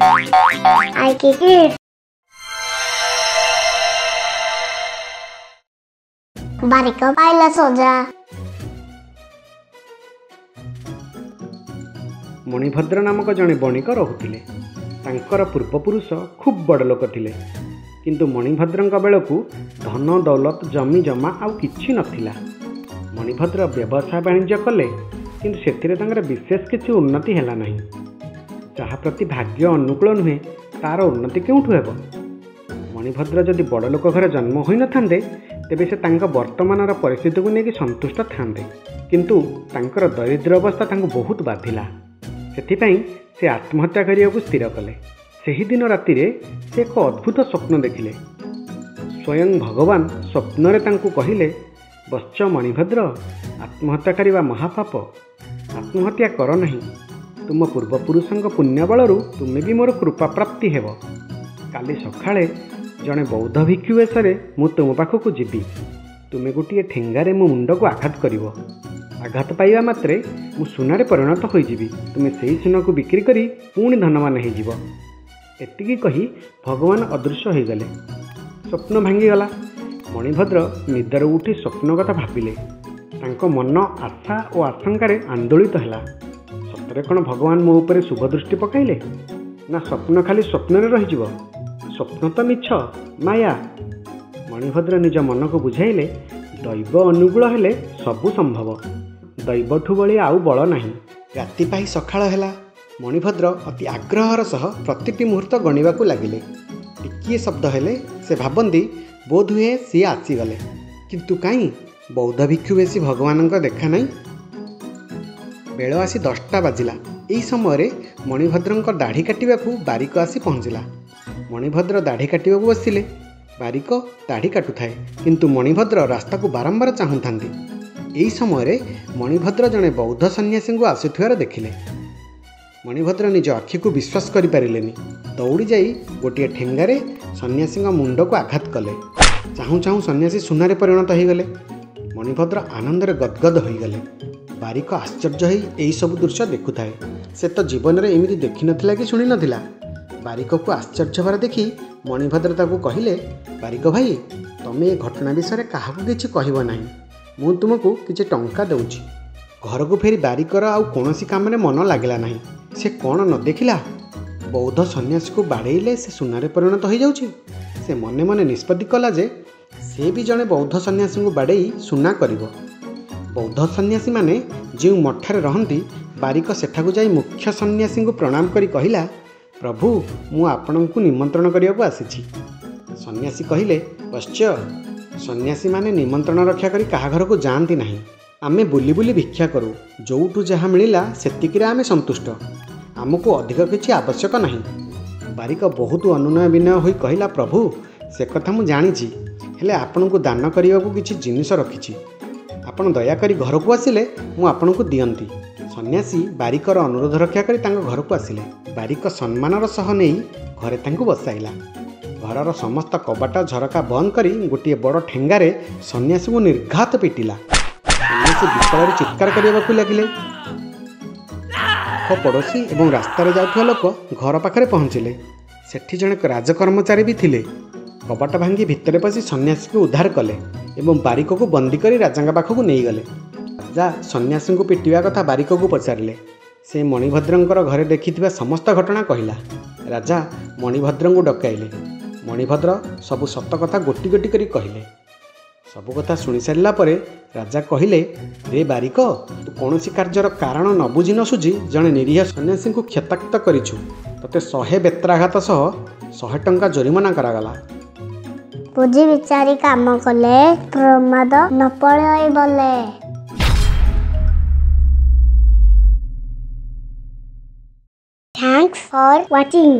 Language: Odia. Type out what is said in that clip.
IK Kids। Barik ପାଇଲା ସଜା। ମଣିଭଦ୍ର ନାମକ ଜଣେ ବଣିକ ରହୁଥିଲେ। ତାଙ୍କର ପୂର୍ବପୁରୁଷ ଖୁବ୍ ବଡ଼ ଲୋକ ଥିଲେ, କିନ୍ତୁ ମଣିଭଦ୍ରଙ୍କ ବେଳକୁ ଧନ ଦୌଲତ ଜମି ଜମା ଆଉ କିଛି ନଥିଲା। ମଣିଭଦ୍ର ବ୍ୟବସାୟ ବାଣିଜ୍ୟ କଲେ, କିନ୍ତୁ ସେଥିରେ ତାଙ୍କର ବିଶେଷ କିଛି ଉନ୍ନତି ହେଲା ନାହିଁ। ଯାହା ପ୍ରତି ଭାଗ୍ୟ ଅନୁକୂଳ ନୁହେଁ, ତା'ର ଉନ୍ନତି କେଉଁଠୁ ହେବ? ମଣିଭଦ୍ର ଯଦି ବଡ଼ ଲୋକ ଘରେ ଜନ୍ମ ହୋଇନଥାନ୍ତେ, ତେବେ ସେ ତାଙ୍କ ବର୍ତ୍ତମାନର ପରିସ୍ଥିତିକୁ ନେଇକି ସନ୍ତୁଷ୍ଟ ଥାନ୍ତେ। କିନ୍ତୁ ତାଙ୍କର ଦରିଦ୍ର ଅବସ୍ଥା ତାଙ୍କୁ ବହୁତ ବାଧିଲା। ସେଥିପାଇଁ ସେ ଆତ୍ମହତ୍ୟା କରିବାକୁ ସ୍ଥିର କଲେ। ସେହିଦିନ ରାତିରେ ସେ ଏକ ଅଦ୍ଭୁତ ସ୍ୱପ୍ନ ଦେଖିଲେ। ସ୍ୱୟଂ ଭଗବାନ ସ୍ୱପ୍ନରେ ତାଙ୍କୁ କହିଲେ, ବତ୍ସ ମଣିଭଦ୍ର, ଆତ୍ମହତ୍ୟା କରିବା ମହାପାପ। ଆତ୍ମହତ୍ୟା କର ନାହିଁ। ତୁମ ପୂର୍ବପୁରୁଷଙ୍କ ପୁଣ୍ୟ ବଳରୁ ତୁମେ ବି ମୋର କୃପା ପ୍ରାପ୍ତି ହେବ। କାଲି ସକାଳେ ଜଣେ ବୌଦ୍ଧ ଭିକ୍ଷୁ ବେଶରେ ମୁଁ ତୁମ ପାଖକୁ ଯିବି। ତୁମେ ଗୋଟିଏ ଠେଙ୍ଗାରେ ମୋ ମୁଣ୍ଡକୁ ଆଘାତ କରିବ। ଆଘାତ ପାଇବା ମାତ୍ରେ ମୁଁ ସୁନାରେ ପରିଣତ ହୋଇଯିବି। ତୁମେ ସେଇ ସୁନାକୁ ବିକ୍ରି କରି ପୁଣି ଧନବାନ ହେଇଯିବ। ଏତିକି କହି ଭଗବାନ ଅଦୃଶ୍ୟ ହୋଇଗଲେ। ସ୍ୱପ୍ନ ଭାଙ୍ଗିଗଲା। ମଣିଭଦ୍ର ନିଦରୁ ଉଠି ସ୍ୱପ୍ନ କଥା ଭାବିଲେ। ତାଙ୍କ ମନ ଆଶା ଓ ଆଶଙ୍କାରେ ଆନ୍ଦୋଳିତ ହେଲା। ସତରେ କ'ଣ ଭଗବାନ ମୋ ଉପରେ ଶୁଭ ଦୃଷ୍ଟି ପକାଇଲେ, ନା ସ୍ୱପ୍ନ ଖାଲି ସ୍ୱପ୍ନରେ ରହିଯିବ? ସ୍ୱପ୍ନ ତ ମିଛ, ମାୟା। ମଣିଭଦ୍ର ନିଜ ମନକୁ ବୁଝାଇଲେ, ଦୈବ ଅନୁକୂଳ ହେଲେ ସବୁ ସମ୍ଭବ। ଦୈବଠୁ ବଳି ଆଉ ବଳ ନାହିଁ। ରାତି ପାହି ସକାଳ ହେଲା। ମଣିଭଦ୍ର ଅତି ଆଗ୍ରହର ସହ ପ୍ରତିଟି ମୁହୂର୍ତ୍ତ ଗଣିବାକୁ ଲାଗିଲେ। ଟିକିଏ ଶବ୍ଦ ହେଲେ ସେ ଭାବନ୍ତି ବୋଧହୁଏ ସିଏ ଆସିଗଲେ। କିନ୍ତୁ କାହିଁ, ବୌଦ୍ଧ ଭିକ୍ଷୁ ବେଶୀ ଭଗବାନଙ୍କ ଦେଖା ନାହିଁ। ବେଳ ଆସି 10ଟା ବାଜିଲା। ଏହି ସମୟରେ ମଣିଭଦ୍ରଙ୍କ ଦାଢ଼ି କାଟିବାକୁ ବାରିକ ଆସି ପହଞ୍ଚିଲା। ମଣିଭଦ୍ର ଦାଢ଼ି କାଟିବାକୁ ବସିଲେ। ବାରିକ ଦାଢ଼ି କାଟୁଥାଏ, କିନ୍ତୁ ମଣିଭଦ୍ର ରାସ୍ତାକୁ ବାରମ୍ବାର ଚାହୁଁଥାନ୍ତି। ଏହି ସମୟରେ ମଣିଭଦ୍ର ଜଣେ ବୌଦ୍ଧ ସନ୍ନ୍ୟାସୀଙ୍କୁ ଆସୁଥିବାର ଦେଖିଲେ। ମଣିଭଦ୍ର ନିଜ ଆଖିକୁ ବିଶ୍ୱାସ କରିପାରିଲେନି। ଦୌଡ଼ି ଯାଇ ଗୋଟିଏ ଠେଙ୍ଗାରେ ସନ୍ନ୍ୟାସୀଙ୍କ ମୁଣ୍ଡକୁ ଆଘାତ କଲେ। ଚାହୁଁ ଚାହୁଁ ସନ୍ନ୍ୟାସୀ ସୁନାରେ ପରିଣତ ହୋଇଗଲେ। ମଣିଭଦ୍ର ଆନନ୍ଦରେ ଗଦଗଦ ହୋଇଗଲେ। ବାରିକ ଆଶ୍ଚର୍ଯ୍ୟ ହୋଇ ଏହିସବୁ ଦୃଶ୍ୟ ଦେଖୁଥାଏ। ସେ ତ ଜୀବନରେ ଏମିତି ଦେଖିନଥିଲା କି ଶୁଣିନଥିଲା। ବାରିକକୁ ଆଶ୍ଚର୍ଯ୍ୟ ହେବାର ଦେଖି ମଣିଭଦ୍ର ତାକୁ କହିଲେ, ବାରିକ ଭାଇ, ତମେ ଏ ଘଟଣା ବିଷୟରେ କାହାକୁ କିଛି କହିବ ନାହିଁ। ମୁଁ ତୁମକୁ କିଛି ଟଙ୍କା ଦେଉଛି। ଘରକୁ ଫେରି ବାରିକର ଆଉ କୌଣସି କାମରେ ମନ ଲାଗିଲା ନାହିଁ। ସେ କ'ଣ ନ ଦେଖିଲା? ବୌଦ୍ଧ ସନ୍ନ୍ୟାସୀକୁ ବାଡ଼େଇଲେ ସେ ସୁନାରେ ପରିଣତ ହୋଇଯାଉଛି। ସେ ମନେ ମନେ ନିଷ୍ପତ୍ତି କଲା ଯେ ସେ ବି ଜଣେ ବୌଦ୍ଧ ସନ୍ନ୍ୟାସୀଙ୍କୁ ବାଡ଼େଇ ସୁନା କରିବ। ବୌଦ୍ଧ ସନ୍ନ୍ୟାସୀମାନେ ଯେଉଁ ମଠରେ ରହନ୍ତି, ବାରିକ ସେଠାକୁ ଯାଇ ମୁଖ୍ୟ ସନ୍ନ୍ୟାସୀଙ୍କୁ ପ୍ରଣାମ କରି କହିଲା, ପ୍ରଭୁ, ମୁଁ ଆପଣଙ୍କୁ ନିମନ୍ତ୍ରଣ କରିବାକୁ ଆସିଛି। ସନ୍ନ୍ୟାସୀ କହିଲେ, ବତ୍ସ, ସନ୍ନ୍ୟାସୀମାନେ ନିମନ୍ତ୍ରଣ ରକ୍ଷା କରି କାହା ଘରକୁ ଯାଆନ୍ତି ନାହିଁ। ଆମେ ବୁଲି ବୁଲି ଭିକ୍ଷା କରୁ। ଯେଉଁଠୁ ଯାହା ମିଳିଲା ସେତିକିରେ ଆମେ ସନ୍ତୁଷ୍ଟ। ଆମକୁ ଅଧିକ କିଛି ଆବଶ୍ୟକ ନାହିଁ। ବାରିକ ବହୁତ ଅନୁନୟ ବିନୟ ହୋଇ କହିଲା, ପ୍ରଭୁ, ସେ କଥା ମୁଁ ଜାଣିଛି, ହେଲେ ଆପଣଙ୍କୁ ଦାନ କରିବାକୁ କିଛି ଜିନିଷ ରଖିଛି। ଆପଣ ଦୟାକରି ଘରକୁ ଆସିଲେ ମୁଁ ଆପଣଙ୍କୁ ଦିଅନ୍ତି। ସନ୍ନ୍ୟାସୀ ବାରିକର ଅନୁରୋଧ ରକ୍ଷା କରି ତାଙ୍କ ଘରକୁ ଆସିଲେ। ବାରିକ ସମ୍ମାନର ସହ ନେଇ ଘରେ ତାଙ୍କୁ ବସାଇଲା। ଘରର ସମସ୍ତ କବାଟ ଝରକା ବନ୍ଦ କରି ଗୋଟିଏ ବଡ଼ ଠେଙ୍ଗାରେ ସନ୍ନ୍ୟାସୀଙ୍କୁ ନିର୍ଘାତ ପିଟିଲା। ସନ୍ନ୍ୟାସୀ ବିକଳରେ ଚିତ୍କାର କରିବାକୁ ଲାଗିଲେ। ପାଖ ପଡ଼ୋଶୀ ଏବଂ ରାସ୍ତାରେ ଯାଉଥିବା ଲୋକ ଘର ପାଖରେ ପହଞ୍ଚିଲେ। ସେଠି ଜଣେ ରାଜକର୍ମଚାରୀ ବି ଥିଲେ। କବାଟ ଭାଙ୍ଗି ଭିତରେ ପଶି ସନ୍ନ୍ୟାସୀକୁ ଉଦ୍ଧାର କଲେ ଏବଂ ବାରିକକୁ ବନ୍ଦୀ କରି ରାଜାଙ୍କ ପାଖକୁ ନେଇଗଲେ। ରାଜା ସନ୍ନ୍ୟାସୀଙ୍କୁ ପିଟିବା କଥା ବାରିକକୁ ପଚାରିଲେ। ସେ ମଣିଭଦ୍ରଙ୍କର ଘରେ ଦେଖିଥିବା ସମସ୍ତ ଘଟଣା କହିଲା। ରାଜା ମଣିଭଦ୍ରଙ୍କୁ ଡକାଇଲେ। ମଣିଭଦ୍ର ସବୁ ସତ କଥା ଗୋଟି ଗୋଟି କରି କହିଲେ। ସବୁ କଥା ଶୁଣି ସାରିଲା ପରେ ରାଜା କହିଲେ, ରେ ବାରିକ, ତୁ କୌଣସି କାର୍ଯ୍ୟର କାରଣ ନ ବୁଝି ନ ସୁଝି ଜଣେ ନିରୀହ ସନ୍ନ୍ୟାସୀଙ୍କୁ କ୍ଷତାକ୍ତ କରିଛୁ। ତୋତେ 100 ବେତ୍ରାଘାତ ସହ 100 ଟଙ୍କା ଜୋରିମାନା କରାଗଲା। ବୁଝି ବିଚାରି କାମ କଲେ ପ୍ରମାଦ ନ ପଡ଼ଇ ବଲେ। Thanks for watching.